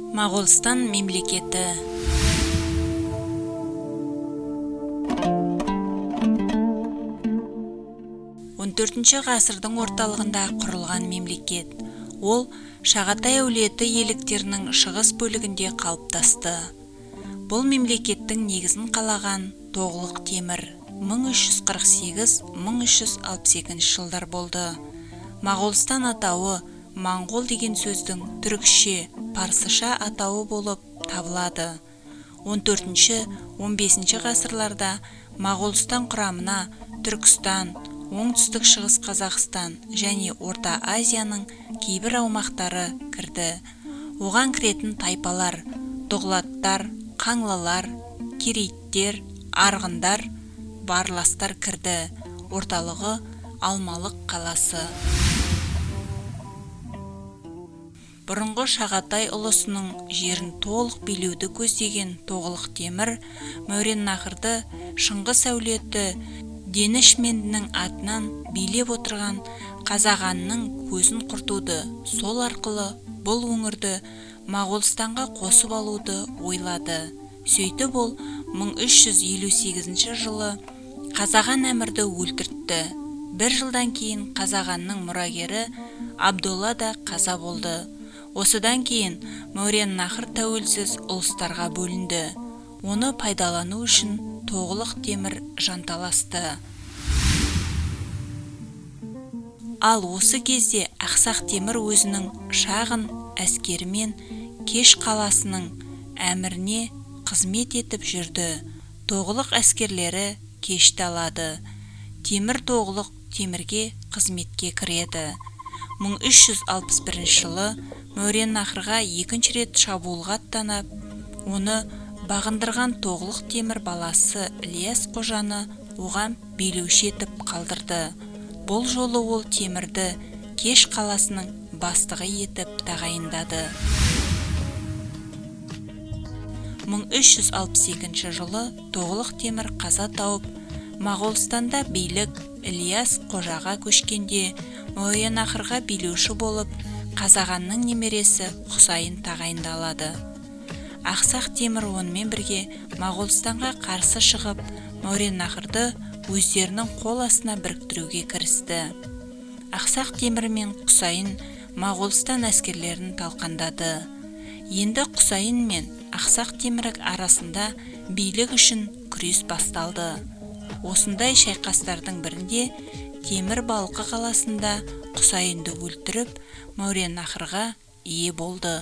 Моғолстан мемлекеті. Он төртінші ғасырдың орталығында құрылған мемлекет. Ол Шағатай әулеті иеліктерінің шығыс бөлігінде қалыптасты. Бұл мемлекеттің негізін қалаған Тоғлық Темір 1348-1362 жылдар болды. Моғолстан атауы моңғол деген сөздің түрікше, парсыша атауы болып табылады. 14-15 ғасырларда Моғолстан құрамына Түркістан, Оңтүстік Шығыс Қазақстан және Орта Азияның кейбір аумақтары кірді. Оған кіретін тайпалар Доғлаттар, Қаңлылар, Керейттер, Арғындар, Барластар кірді. Орталығы Алмалық қаласы. Бұрынғы Шағатай ұлысының жерін толық билеуді көздеген Тоғлық Темір Мәуереннахрды Шыңғыс әулеті Денішмендінің атынан билеп отырған Қазағанның көзін құртуды, сол арқылы бұл өңірді Моғолстанға қосып алуды ойлады. Сөйтіп ол 1358 жылы Қазаған әмірді өлтіртті. Бір жылдан кейін Қазағанның мұрагері Абдолла да қаза болды. Осыдан кейін Мәуереннахр тәуелсіз ұлыстарға бөлінді. Оны пайдалану үшін Тоғлық Темір жанталасты. Ал осы кезде Ақсақ Темір өзінің шағын әскерімен Кеш қаласының әміріне қызмет етіп жүрді. Тоғлық әскерлері Кешті алады. Темір Тоғлық Темірге қызметке кіреді. 1361 жылы Мәуереннахрға екінші рет шабуылға аттанып, оны бағындырған Тоғлық Темір баласы Ілияс қожаны оған билеуші етіп қалдырды. Бұл жолы ол Темірді Кеш қаласының бастығы етіп тағайындады. 1362 жылы Тоғлық Темір қаза тауып, Моғолстанда билік Ілияс қожаға көшкенде Мәуереннахрға билеуші болып Қазағанның немересі Құсайын тағайындалады. Ақсақ Темір онымен бірге Моғолстанға қарсы шығып, Мәуереннахрды өздерінің қол астына біріктіруге кірісті. Ақсақ Темір мен Құсайын Моғолстан әскерлерін талқандады. Енді Құсайын мен Ақсақ Темір арасында билік үшін күрес басталды. Осындай шайқастардың бірінде Темір Балқы қаласында Құсайынды өлтіріп, Мәуереннахрға ие болды.